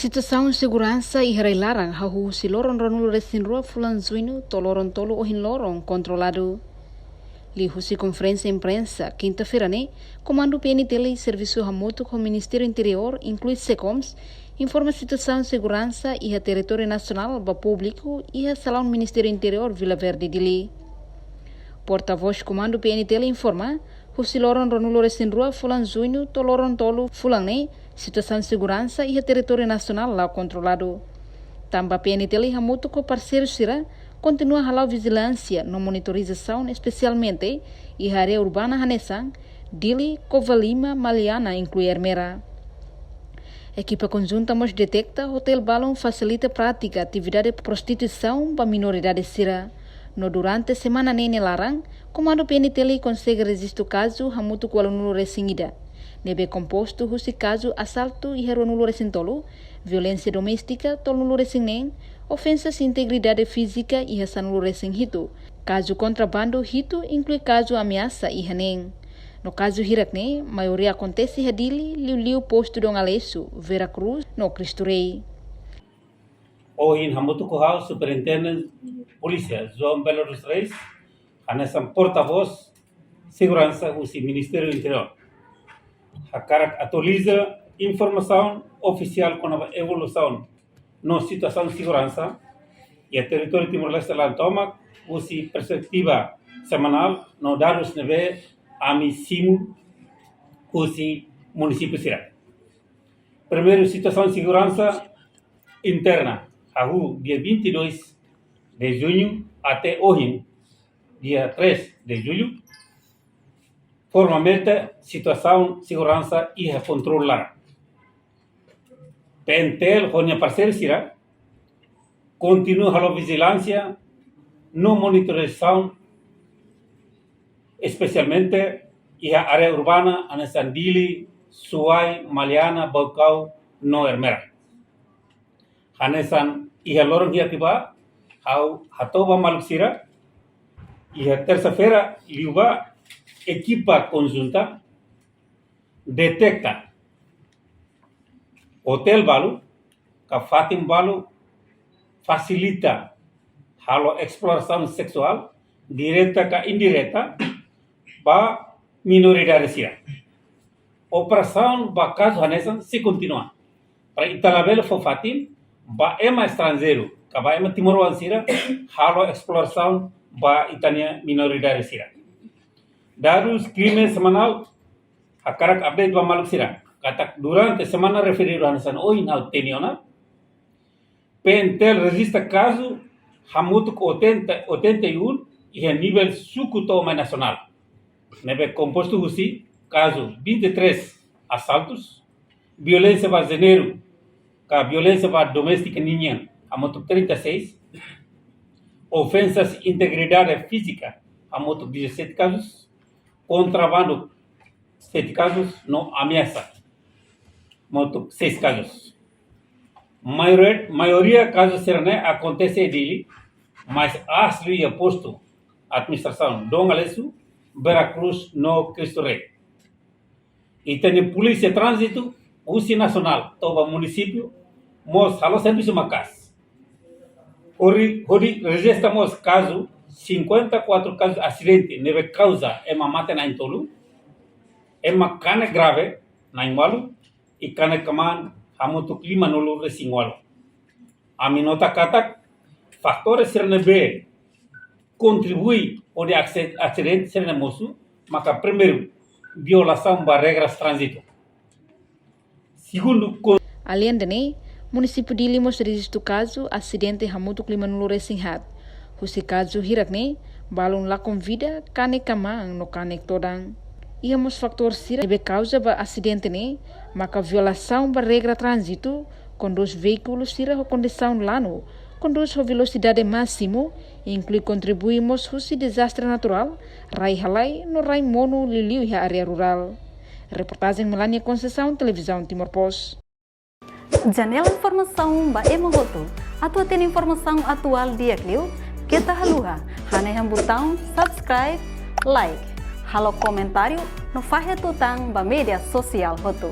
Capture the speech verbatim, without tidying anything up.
Situasaun seguransa iha rai-laran hahú husi loron ruanulu-resin-rua fulan Juñu to'o loron tolu ohin loron kontroladu. Liuhusi konferénsia imprensa kinta-feira ne'e, Komandu P N T L servisu hamutuk ho Ministériu Interiór, inklui SECOMS, informa situasaun seguransa iha territóriu nasionál ba públiku iha salaun Ministériu Interiór Vila Verde, Dili. Portavós Komandu P N T L informa, husi loron ruanulu-resin-rua fulan Juñu to'o loron tolu fulan ne'e, situasaun seguransa iha territóriu nasionál la'o kontroladu. Tanba P N T L hamutuk ho parseiru sira kontinua hala'o vijilánsia no monitorizasaun, espesialmente iha área urbana hanesan Dili, Covalima, Maliana, inklui Ermera. Ekipa konjunta mós deteta hotel balun fasilita prátika atividade prostituisaun ba minoridade sira. No durante semana ne'e nia laran, Komandu P N T L konsege rejistu kazu hamutuk ualunulu-resin-ida, ne'ebé kompostu husi kazu asaltu iha ruanulu-resin-tolu, violénsia doméstika tolunulu-resin-neen, ofensas integridade fízika iha sanulu-resin-hitu, kazu kontrabandu hitu, inklui kazu ameasa iha neen. No kazu hirak ne'e, maioria akontese iha Dili, liuliu postu Dom Aleixo, Vera Cruz, no Cristo Rei. Ohin hamutuk ho ha'u Superintendente Polísia João Belo dos Reis, hanesan portavós seguransa husi Ministériu Interiór, hakarak atualiza informasaun ofisiál kona-ba evolusaun no situasaun seguransa iha territóriu Timor-Leste laran tomak, husi perspetiva semanál no dadus ne'ebé ami simu husi munisípiu sira. Primeiru, situasaun seguransa interna, hahú dia vinte e dois de junho até ohin, dia três de julho, formalmente situasaun seguransa iha kontrolu laran. P N T L ho nia parseiru sira kontinua halo vijilánsia no monitorizasaun, espesialmente iha área urbana hanesan Dili, Suai, Maliana, Baucau no Ermera. Hanesan iha loron hirak liubá, ha'u hato'o ba maluk sira, iha tersa-feira liubá, ekipa konjunta deteta hotel balu ka fatin balu fasilita halo esplorasaun seksuál direta ka indireta ba minoridade sira. Operasaun ba kazu hanesan sei kontinua. Para ita labele fó fatin ba ema estranjeiru ka ba ema timoroan sira halo esplorasaun ba ita-nia minoridade sira. Dadus krime semanál hakarak update ba maluk sira katak durante semana referidu hanesan ohin ha'u temi ona, P N T L rejista kazu hamutuk oitenta, oitenta e um iha nivel suku to'o mai nasionál, ne'ebé kompostu husi kazu vinte e três asaltus, violénsia ba jéneru ka violénsia ba doméstika ninian hamutuk trinta e seis, ofensas integridade fízika hamutuk dezassete kazus, kontrabandu sete kazus no ameasa hamutuk seis kazus. Maiori-, maioria kazu sira-ne'e akontese iha Dili, mas aas liu iha postu administrasaun Dom Aleixo, Vera Cruz no Cristo Rei. Ita-nia polísia tránzitu husi nasionál to'o ba munisípiu mós halo servisu maka'as. Hodi, hodi rejista mós kazu, cinquenta e quatro kazu asidente ne'ebé kauza ema mate na'in-tolu, ema kanek grave na'in-ualu, i kanek kmaan hamutuk limanulu-resin-ualu. Ami nota katak fatór sira ne'ebé kontribui hodi akse-, asidente sira-ne'e mosu, maka primeiru, violasaun ba regras tránzitu. Segundu, kon- Aleinde ne'e, munisípiu Dili mós rejistu kazu asidente hamutuk limanulu-resin-haat. Husi kazu hirak ne'e, balun lakon vida, kanek kmaan no kanek todan. Iha mós fatór sira ne'ebé kauza ba asidente ne'e, maka violasaun ba regra tránzitu, kondús veíkulu sira ho kondisaun lanu, kondús ho velosidade másimu, inklui kontribui mós husi dezastre naturál, rai halai no rai monu liuliu iha área rurál. Reportajen Melania Conceição, Televizaun Timor Post. Janela informasaun ba ema hotu. Atu hatene informasaun atuál di'ak liu, keta haluha hanehan butaun subscribe, like, halo komentáriu no fahe tutan ba média sosiál hotu.